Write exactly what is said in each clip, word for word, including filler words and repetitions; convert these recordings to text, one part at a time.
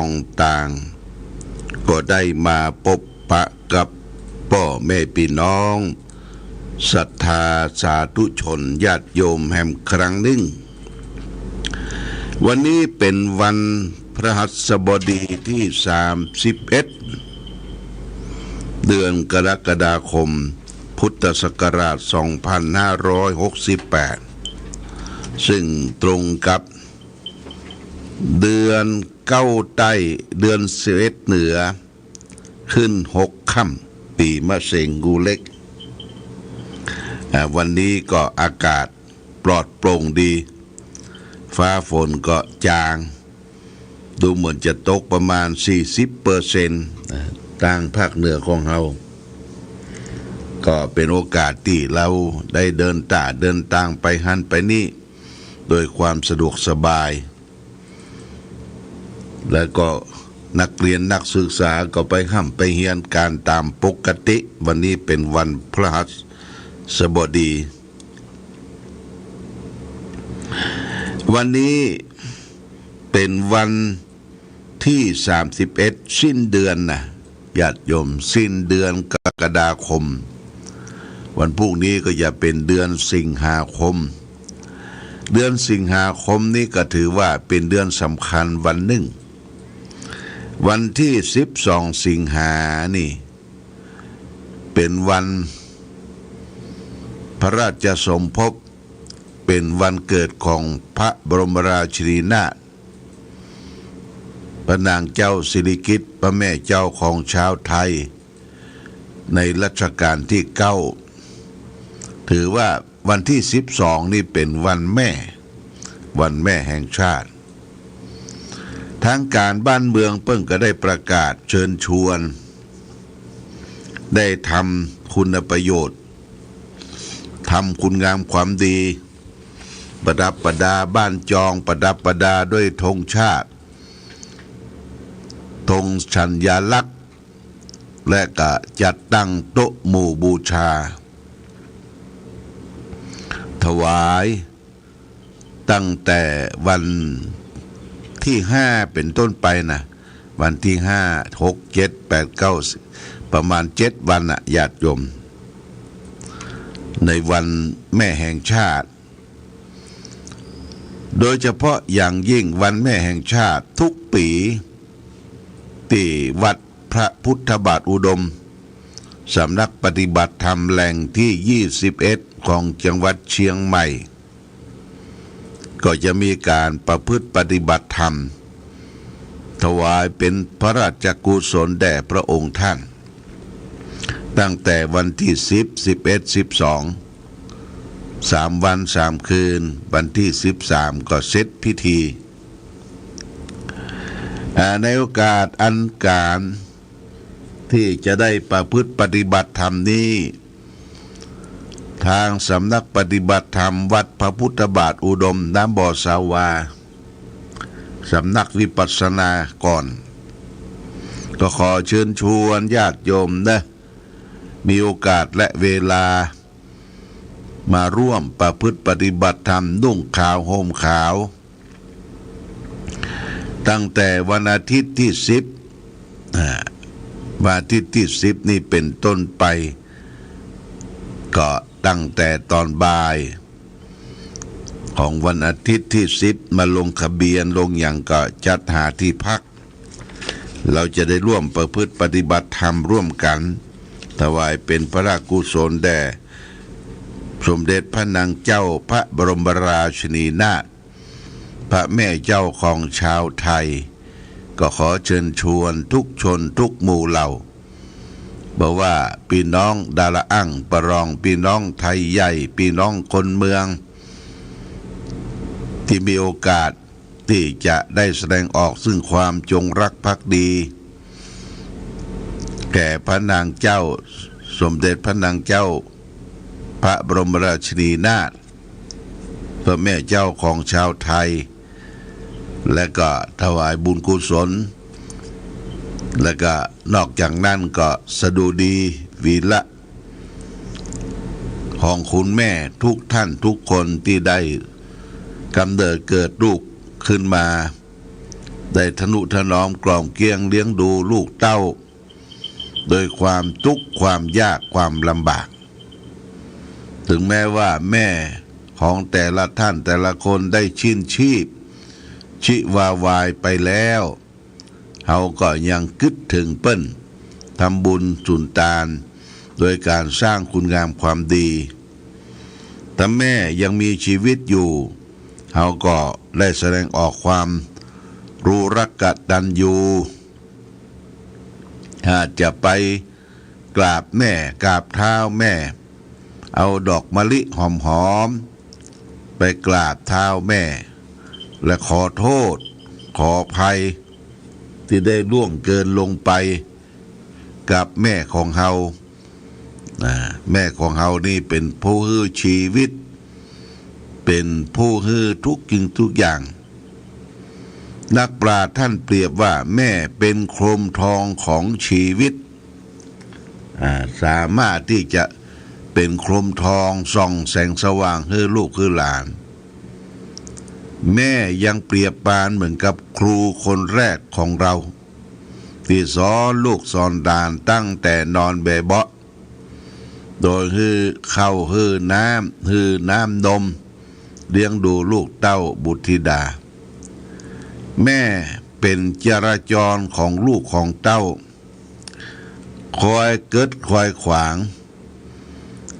องต่าง ก็ได้มาปบปะกับป้อแม่ปี้น้อง ศรัทธาสาธุชนญาติโยมแหมครั้งนึ่ง วันนี้เป๋นวันพฤหัสบดีตี้สามสิบเอ็ด เดือนกรกฎาคม พุทธศักราชสองพันห้าร้อยหกสิบแปด ซึ่งตรงกับเดือนเก๊าใต้ เดือนสิบเอ็ดเหนือ ขึ้นหกค่ำ ปีมะเสงงูเล็ก อ่า วันนี้ก็อากาศปลอดโปร่งดี ฟ้าฝนก็จาง ดูเหมือนจะตกประมาณสี่สิบเปอร์เซ็นต์ นะ ตางภาคเหนือของเฮา ก็เป๋นโอกาสตี้เฮาได้เดินต้าเดินตางไปหั้นไปนี่ โดยความสะดวกสบาย แล้วก็นักเรียนนักศึกษาก็ไปฮ่ำไปเฮียนก๋านต๋ามปกติ วันนี้เป๋นวันพฤหัสบดี วันนี้เป๋นวันตี้สามสิบเอ็ด สิ้นเดือนนะ ญาติโยม สิ้นเดือนกรกฎาคม วันพรุ่งนี้ก็จะเป๋นเดือนสิงหาคม เดือนสิงหาคมนี้ก็ถือว่าเป๋นเดือนสำคัญวันนึ่ง วันตี้สิบสองสิงหานี่ เป๋นวันพระราชสมภพ เป๋นวันเกิดของพระบรมราชินีนาถ พระนางเจ้าสิริกิติ์ พระแม่เจ้าของชาวไทย ในรัชกาลตี้เก้า ถือว่าวันตี้สิบสองนี่เป๋นวันแม่ วันแม่แห่งชาติ ทางก๋านบ้านเมืองเปิ้นก็ได้ประกาศเชิญชวน ได้ทำคุณประโยชน์ ทำคุณงามความดี ประดับประดาบ้านจอง ประดับประดาด้วยธงชาติ ธงสัญลักษณ์ และก็จัดตั้งโต๊ะหมู่บูชา ถวาย ตั้งแต่วันตี้ห้าเป๋นต้นไปนะ วันตี้ห้า หก เจ็ด แปด เก้า สิบ ประมาณเจ็ดวันน่ะ ญาติโยม ในวันแม่แห่งชาติ โดยเฉพาะอย่างยิ่งวันแม่แห่งชาติทุกปี๋ ตี้วัดพระพุทธบาทอุดม สำนักปฏิบัติธรรมแหล่งตี้ยี่สิบเอ็ด ของจังหวัดเชียงใหม่ ก็จะมีก๋านประพฤติปฏิบัติธรรม ถวายเป๋นพระราชกุศลแด่พระองค์ท่าน ตั้งแต่วันตี้สิบ สิบเอ็ด สิบสอง สามวันสามคืน วันตี้สิบสามก็เสร็จพิธี อ่า ในโอกาสอันก๋านตี้จะได้ประพฤติปฏิบัติธรรมนี้ ทางสำนักปฏิบัติธรรมวัดพระพุทธบาทอุดมน้ำบ่อสาวา สำนักวิปัสสนากร ก็ขอเชิญชวนญาติโยมนะ มีโอกาสและเวลา มาร่วมประพฤติปฏิบัติธรรม นุ่งขาวห่มขาว ตั้งแต่วันอาทิตย์ตี้สิบ อ่า วันอาทิตย์ตี้สิบนี่เป๋นต้นไป ก็ตั้งแต่ตอนบ่าย ของวันอาทิตย์ตี้สิบ มาลงทะเบียนลงหยังก็จัดหาตี้พัก เฮาจะได้ร่วมประพฤติปฏิบัติธรรมร่วมกั๋น ถวายเป๋นพระราชกุศลแด่สมเด็จพระนางเจ้าพระบรมราชินีนาถ พระแม่เจ้าของชาวไทย ก็ขอเชิญชวนทุกชนทุกหมู่เหล่า บ่ว่าปี้น้องดาราอั้งปะรอง ปี้น้องไทยใหญ่ ปี้น้องคนเมือง ตี้มีโอกาสตี้จะได้แสดงออกซึ่งความจงรักภักดี แก่พระนางเจ้า สมเด็จพระนางเจ้าพระบรมราชินีนาถ พระแม่เจ้าของชาวไทย และก็ถวายบุญกุศล และก็นอกจากนั้นก็สดุดีวีระ ของคุณแม่ทุกท่านทุกคนตี้ได้กำเนิดเกิดลูกขึ้นมา ได้ทะนุถนอมกล่อมเกลี้ยงเลี้ยงดูลูกเต้า โดยความตุ๊กข์ความยากความลำบาก ถึงแม้ว่าแม่ของแต่ละท่านแต่ละคนได้สิ้นชีพชีวาวายไปแล้ว เฮาก็ยังกึ๊ดเถิงเปิ้น ทำบุญสุนตาน โดยการสร้างคุณงามความดี ถ้าแม่ยังมีชีวิตอยู่ เฮาก็ได้แสดงออกความรู้รักกตัญญู อาจจะไปกราบแม่ กราบเท้าแม่ เอาดอกมะลิหอมๆ ไปกราบเท้าแม่ และขอโทษ ขออภัย ตี้ได้ล่วงเกินลงไปกับแม่ของเฮา อ่า แม่ของเฮานี่เป๋นผู้หื้อชีวิต เป๋นผู้หื้อทุกสิ่งทุกอย่าง นักปราชญ์ท่านเปรียบว่าแม่เป๋นโคมทองของชีวิต อ่า สามารถตี้จะเป๋นโคมทองส่องแสงสว่างหื้อลูกหื้อหลาน แม่ยังเปรียบปานเหมือนกับครูคนแรกของเฮา ตี้สอนลูกสอนหลานตั้งแต่นอนแบเบาะ โดยหื้อข้าวหื้อน้ำ หื้อน้ำนม เลี้ยงดูลูกเต้าบุตรธิดา แม่เป๋นจราจรของลูกของเต้า คอยเกิดคอยขวาง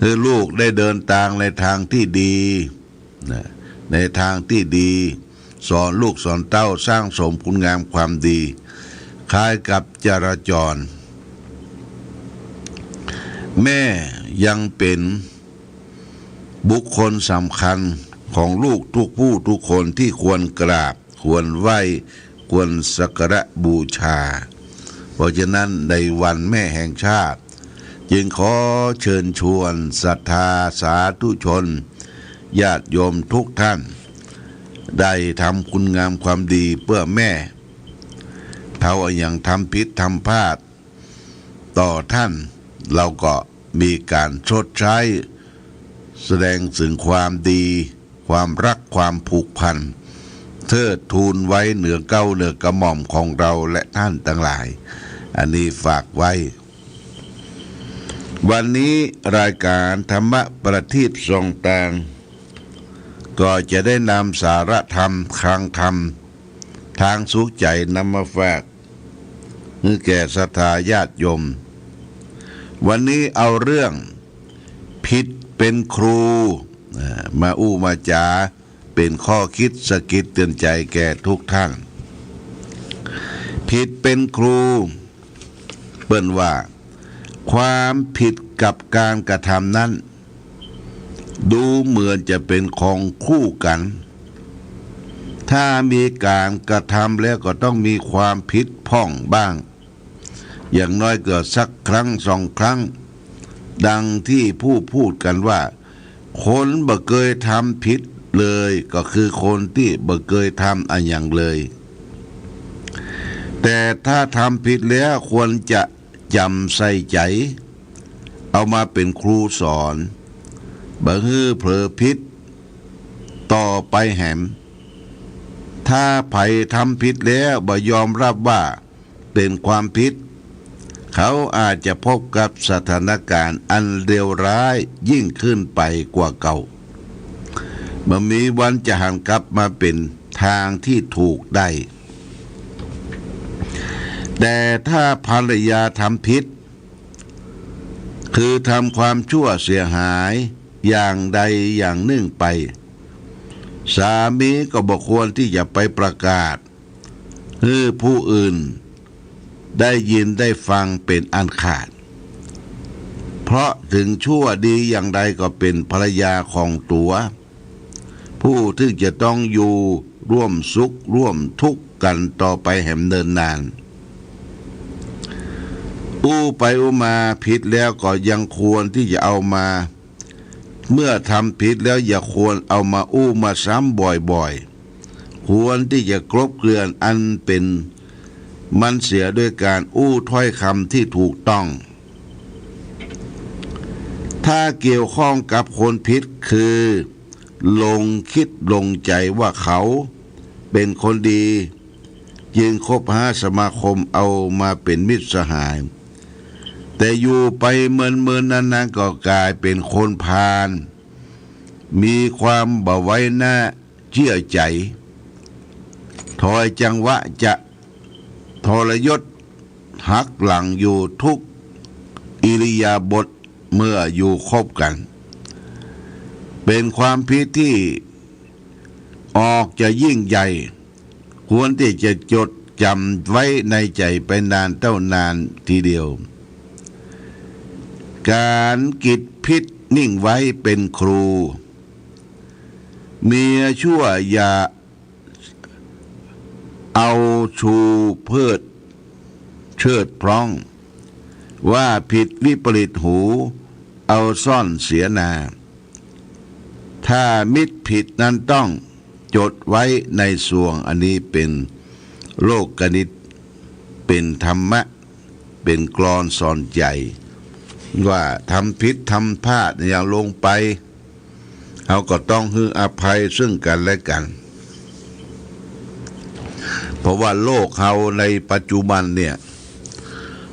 หื้อลูกได้เดินตางในตางตี้ดี นะ ในตางตี้ดี สอนลูกสอนเต้าสร้างสมคุณงามความดี คล้ายกับจราจร แม่ยังเป๋นบุคคลสำคัญของลูกทุกผู้ทุกคนตี้ควรกราบ ควรไหว้ ควรสักการะบูชา เพราะฉะนั้นในวันแม่แห่งชาติ จึงขอเชิญชวนศรัทธาสาธุชน ญาติโยมทุกท่าน ได้ทำคุณงามความดีเปื้อแม่ เฮาอะหยังทำผิดทำพลาดต่อท่าน เฮาก็มีก๋านชดใช้ แสดงเถิงความดี ความฮัก ความผูกพัน เทิดทูนไว้เหนือเกล้าเหนือกระหม่อมของเฮาและท่านตังหลาย อันนี้ฝากไว้ วันนี้รายก๋านธรรมะประทีปส่องตาง ก็จะได้นำสาระธรรม คลังธรรม ตางสุขใจ๋นำมาฝาก หื้อแก่ศรัทธาญาติโยม วันนี้เอาเรื่องผิดเป๋นครู อ่า มาอู้มาจ๋า เป๋นข้อคิดสะกิดเตือนใจ๋แก่ทุกท่าน ผิดเป๋นครู เปิ้นว่า ความผิดกับก๋านกระทำนั้น ดูเหมือนจะเป๋นของคู่กั๋น ถ้ามีก๋านกระทำแล้วก็ต้องมีความผิดพ่องบ้าง อย่างน้อยก็สักครั้งสองครั้ง ดังตี้ผู้พูดกั๋นว่า คนบ่เกยทำผิดเลย ก็คือคนตี้บ่เกยทำอะหยังเลย แต่ถ้าทำผิดแล้วควรจะจ๋ำใส่ใจ๋ เอามาเป๋นครูสอน บ่หื้อเผลอผิดต่อไปแหม ถ้าใผทำผิดแล้วบ่ยอมฮับว่าเป๋นความผิด เขาอาจจะพบกับสถานก๋ารณ์อันเลวร้ายยิ่งขึ้นไปกว่าเก่า บ่มีวันจะหันกลับมาเป๋นตางตี้ถูกได้ แต่ถ้าภรรยาทำผิด คือทำความชั่วเสียหายอย่างใดอย่างหนึ่งไป สามีก็บ่ควรตี้จะไปประกาศหื้อผู้อื่นได้ยินได้ฟังเป๋นอันขาด เพราะถึงชั่วดีอย่างใดก็เป๋นภรรยาของตั๋ว ผู้ซึ่งจะต้องอยู่ร่วมสุขร่วมทุกข์กั๋นต่อไปแหมเนินนาน อู้ไปอู้มาผิดแล้วก็ยังควรตี้จะเอามา เมื่อทำผิดแล้วอย่าควรเอามาอู้มาซ้ำบ่อยๆ ควรตี้จะกลบเกลื่อนอันเป๋นมันเสียด้วยก๋านอู้ถ้อยกำตี้ถูกต้อง ถ้าเกี่ยวข้องกับคนผิดคือ ลงจิตลงใจ๋ว่าเขาเป๋นคนดี จ จึงคบหาสมาคมเอามาเป๋นมิตรสหาย แต่อยู่ไปเมินๆ นานๆ ก็ก๋ายเป๋นคนพาล มีความบ่ไว้เนื้อเจื้อใจ๋ ถอยจังหวะจะทรยศ หักหลังอยู่ทุกอิริยาบถเมื่ออยู่คบกั๋น เป๋นความผิดตี้ออกจะยิ่งใหญ่ ควรตี้จะจดจ๋ำไว้ในใจ๋ไปนานเต้านานทีเดียว ก๋านกิดผิดนิ่งไว้เป๋นครู เมียชั่วอย่าเอาชูเพิดเชิดพร้อง ว่าผิดวิปริตหูเอาซ่อนเสียนา ถ้ามิตรผิดนั้นต้องจดไว้ในสวง อันนี้เป๋นโลกคณิต เป๋นธรรมะ เป๋นกลอนสอนใจ๋ ว่าทำผิดทำพลาดอย่างลงไป เฮาก็ต้องหื้ออภัยซึ่งกั๋นและกั๋น เพราะว่าโลกเฮาในปัจจุบันเนี่ย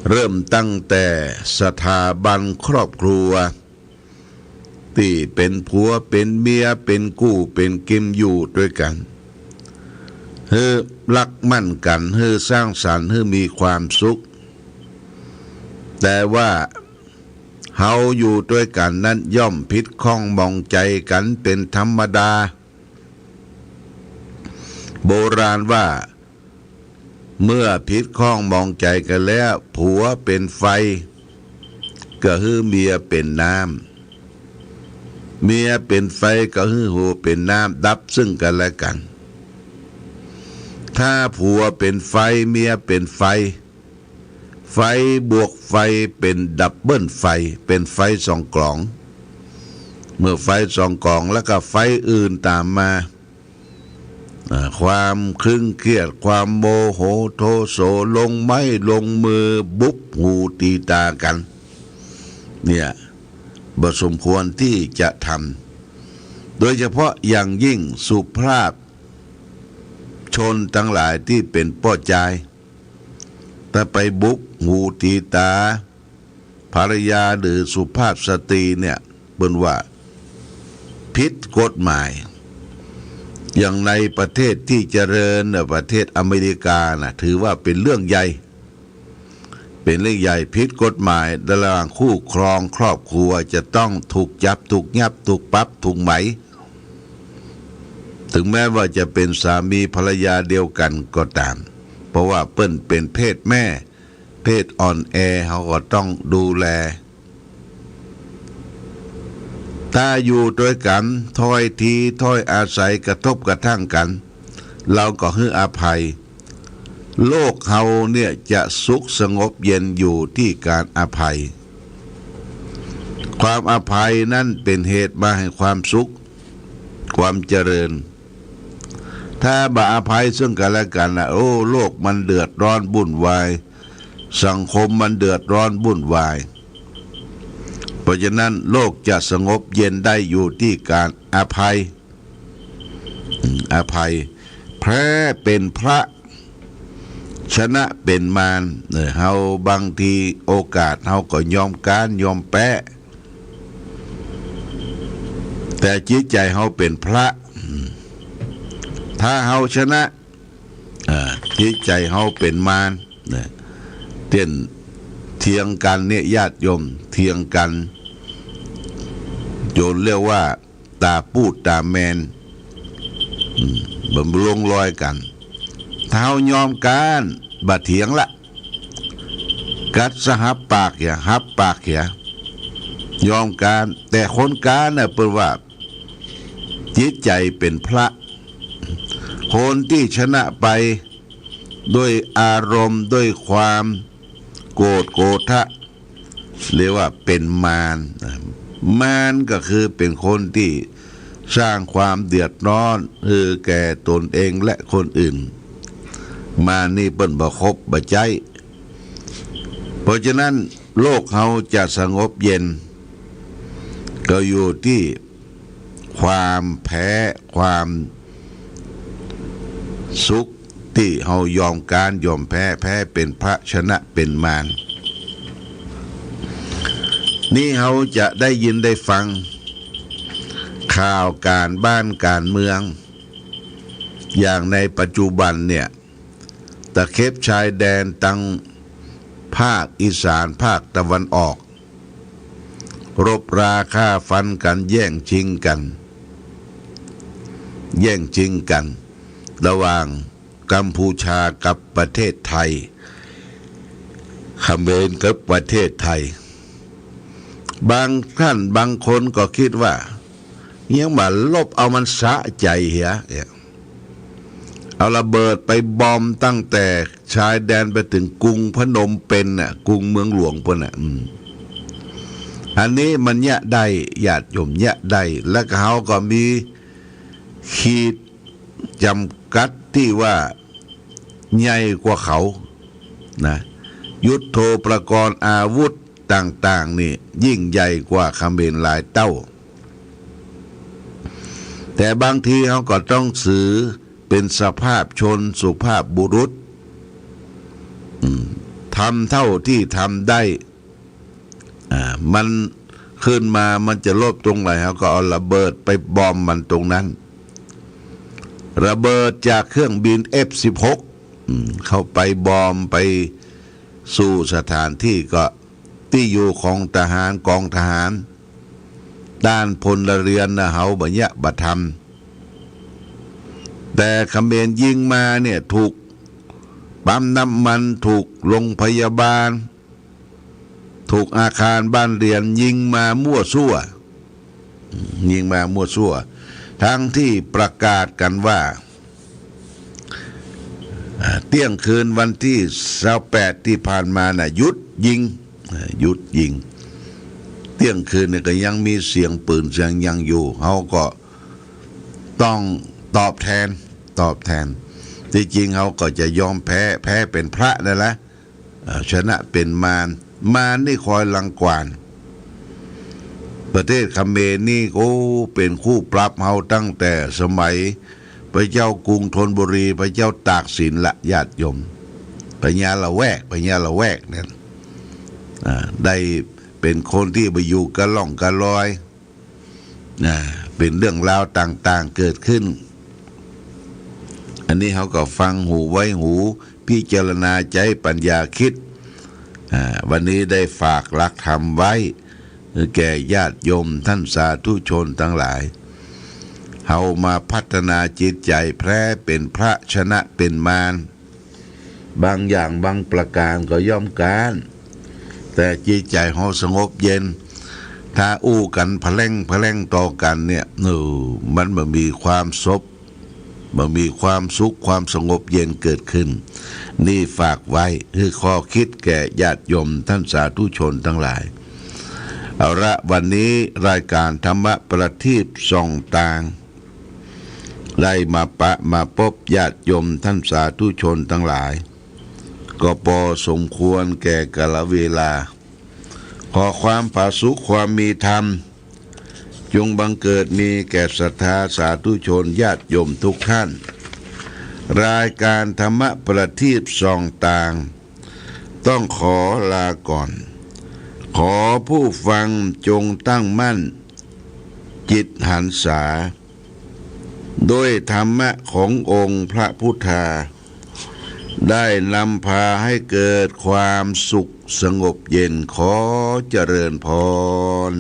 เริ่มตั้งแต่สถาบันครอบครัว ตี้เป๋นผัวเป๋นเมีย เป๋นกู้เป๋นกิมอยู่ตวยกั๋น หื้อฮักมั่นกั๋น หื้อสร้างสรรค์ หื้อมีความสุข แต่ว่าเฮาอยู่ตวยกั๋นนั้นย่อมผิดข้องหมองใจ๋กั๋นเป๋นธรรมดา โบราณว่า เมื่อผิดข้องหมองใจ๋กั๋นแล้ว ผัวเป๋นไฟ ก็หื้อเมียเป๋นน้ำ เมียเป๋นไฟ ก็หื้อผัวเป๋นน้ำ ดับซึ่งกั๋นและกั๋น ถ้าผัวเป๋นไฟ เมียเป๋นไฟ ไฟบวกไฟเป๋นดับเบิลไฟ เป๋นไฟสองก๋อง เมื่อไฟสองก๋องแล้วก็ไฟอื่นต๋ามมา อ่า ความคลึงเครียด ความโมโหโทโส ลงไม้ลงมือ บุบหูตีต๋ากั๋น เนี่ย บ่สมควรตี้จะทำ โดยเฉพาะอย่างยิ่งสุภาพชนตังหลายตี้เป๋นป้อจาย ถ้าไปบุบหูตีต๋าภรรยาหรือสุภาพสตรีเนี่ย เปิ้นว่าผิดกฎหมาย อย่างในประเทศตี้เจริญน่ะ ประเทศอเมริกาน่ะ ถือว่าเป๋นเรื่องใหญ่ เป๋นเรื่องใหญ่ ผิดกฎหมาย ระหว่างคู่ครองครอบครัวจะต้องถูกจับ ถูกยับ ถูกปรับ ถูกไหม ถึงแม้ว่าจะเป๋นสามีภรรยาเดียวกั๋นก็ต๋าม เพราะว่าเปิ้นเป๋นเพศแม่ เพศอ่อนแอ เฮาก็ต้องดูแล ถ้าอยู่ตวยกั๋น ถ้อยทีถ้อยอาศัยกระทบกระทั่งกั๋น เฮาก็หื้ออภัย โลกเฮาเนี่ยจะสุขสงบเย็นอยู่ตี้ก๋านอภัย ความอภัยนั้นเป๋นเหตุมาแห่งความสุข ความเจริญ ถ้าบ่อภัยซึ่งกั๋นและกั๋นน่ะ โอ้ โลกมันเดือดร้อนวุ่นวาย สังคมมันเดือดร้อนวุ่นวาย เพราะฉะนั้นโลกจะสงบเย็นได้อยู่ตี้ก๋านอภัย อืม อภัย แพ้เป๋นพระ ชนะเป๋นมาร เออ เฮาบางทีโอกาสเฮาก็ยอมก๊านยอมแป๊ แต่จิตใจ๋เฮาเป๋นพระ อืม ถ้าเฮาชนะ อ่า จิตใจ๋เฮาเป๋นมาร นะ เตี้ยนเถียงกั๋นเนี่ย ญาติโยม เถียงกั๋น โจนเรียกว่า ต๋าปูดต๋าแมน อืม บ่ลงรอยกั๋น ถ้าเฮายอมก๊าน บ่เถียงละ กัดสะหับปากเหีย หับปากเหีย ยอมก๊าน แต่คนก๊านน่ะ เปิ้นว่าจิตใจ๋เป๋นพระ คนตี้ชนะไปด้วยอารมณ์ ด้วยความโกรธโกธะ เรียกว่าเป๋นมาร มารก็คือเป๋นคนตี้สร้างความเดือดร้อนหื้อแก่ตนเองและคนอื่น มารนี่เปิ้นบ่คบบ่ใจ๊ เพราะฉะนั้นโลกเฮาจะสงบเย็น ก็อยู่ตี้ความแพ้ความสุข ตี้เฮายอมก๊านยอมแพ้ แพ้เป๋นพระชนะเป๋นมาร นี่เฮาจะได้ยินได้ฟัง ข่าวก๋านบ้านก๋านเมือง อย่างในปัจจุบันเนี่ย ตะเข็บชายแดนตังภาคอีสานภาคตะวันออก รบราฆ่าฟันกั๋น แย่งชิงกั๋น แย่งชิงกั๋น ระหว่างกัมพูชากับประเทศไทย เขมรกับประเทศไทย บางท่านบางคนก็กึ๊ดว่า ยังบ่ารบเอามันสะใจ๋เหีย เนี่ย เอาระเบิดไปบอมตั้งแต่ชายแดนไปเถิงกรุงพนมเปญน่ะ กรุงเมืองหลวงปู๊นน่ะ อืม อันนี้มันเยียะได้ ญาติโยม เยียะได้ แล้วก็เฮาก็มีขีดจ๋ำกัดตี้ว่าใหญ่กว่าเขานะ ยุทโธปกรณ์อาวุธต่างๆ นี่ยิ่งใหญ่กว่าเขมรหลายเต้า แต่บางทีเฮาก็ต้องถือเป๋นสภาพชนสุภาพบุรุษ อืม ทำเต้าตี้ทำได้ อ่า มันขึ้นมา มันจะรบตรงไหน เฮาก็เอาระเบิดไปบอมมันตรงนั้น ระเบิดจากเครื่องบิน เอฟสิบหก อืม เข้าไปบอมไปสู่สถานที่ก็ตี้อยู่ของทหาร กองทหาร ต้านพลเรือนนะ เฮาบ่เยียะบ่ทำ แต่เขมรยิงมาเนี่ย ถูกปั๊มน้ำมัน ถูกโรงพยาบาล ถูกอาคารบ้านเรือนยิงมามั่วซั่ว ยิงมามั่วซั่ว ทั้งตี้ประกาศกั๋นว่า อ่า เตี้ยงคืนวันตี้ซาวแปดตี้ผ่านมาน่ะ หยุดยิง อ่า หยุดยิง เตี้ยงคืนเนี่ยก็ยังมีเสียงปืนเสียงหยังอยู่ เฮาก็ต้องตอบแทน ตอบแทน ตี้จริงเฮาก็จะยอมแพ้ แพ้เป๋นพระนั่นแหละ เอ่อ ชนะเป๋นมาร มารนี่คอยรังควาน ประเทศเขมรนี่ โอ้ เป๋นคู่ปรับเฮาตั้งแต่สมัยพระเจ้ากรุงธนบุรี พระเจ้าตากสินละ ญาติโยม พญาละแวก พญาละแวกเนี่ย อ่า ได้เป๋นคนตี้ไปอยู่กะล่องกะลอย นะ เป๋นเรื่องราวต่างๆ เกิดขึ้น อันนี้เฮาก็ฟังหูไว้หู พิจารณาใจ๊ปัญญาคิด อ่า วันนี้ได้ฝากหลักธรรมไว้ แก่ญาติโยมท่านสาธุชนตังหลาย เฮามาพัฒนาจิตใจ๋ แพ้เป๋นพระชนะเป๋นมาร บางอย่างบางประก๋านก็ย่อมก๊าน แต่จิตใจ๋เฮาสงบเย็น ถ้าอู้กั๋นพะแล่งพะแล่งต่อกั๋นเนี่ย เออ มันบ่มีความสบ บ่มีความสุขความสงบเย็นเกิดขึ้น นี่ฝากไว้หื้อข้อคิดแก่ญาติโยมท่านสาธุชนตังหลาย เอาละ วันนี้รายก๋านธรรมะประทีปส่องตาง ได้มาปะมาปบญาติโยมท่านสาธุชนตังหลาย ก็ปอสมควรแก่กาลเวลา ขอความผาสุกความมีธรรม จงบังเกิดมีแก่ศรัทธาสาธุชนญาติโยมทุกท่าน รายก๋านธรรมะประทีปส่องตาง ต้องขอลาก่อน ขอผู้ฟังจงตั้งมั่นจิตหันษา ด้วยธรรมะขององค์พระพุทธา ได้นำพาให้เกิดความสุขสงบเย็น ขอเจริญพร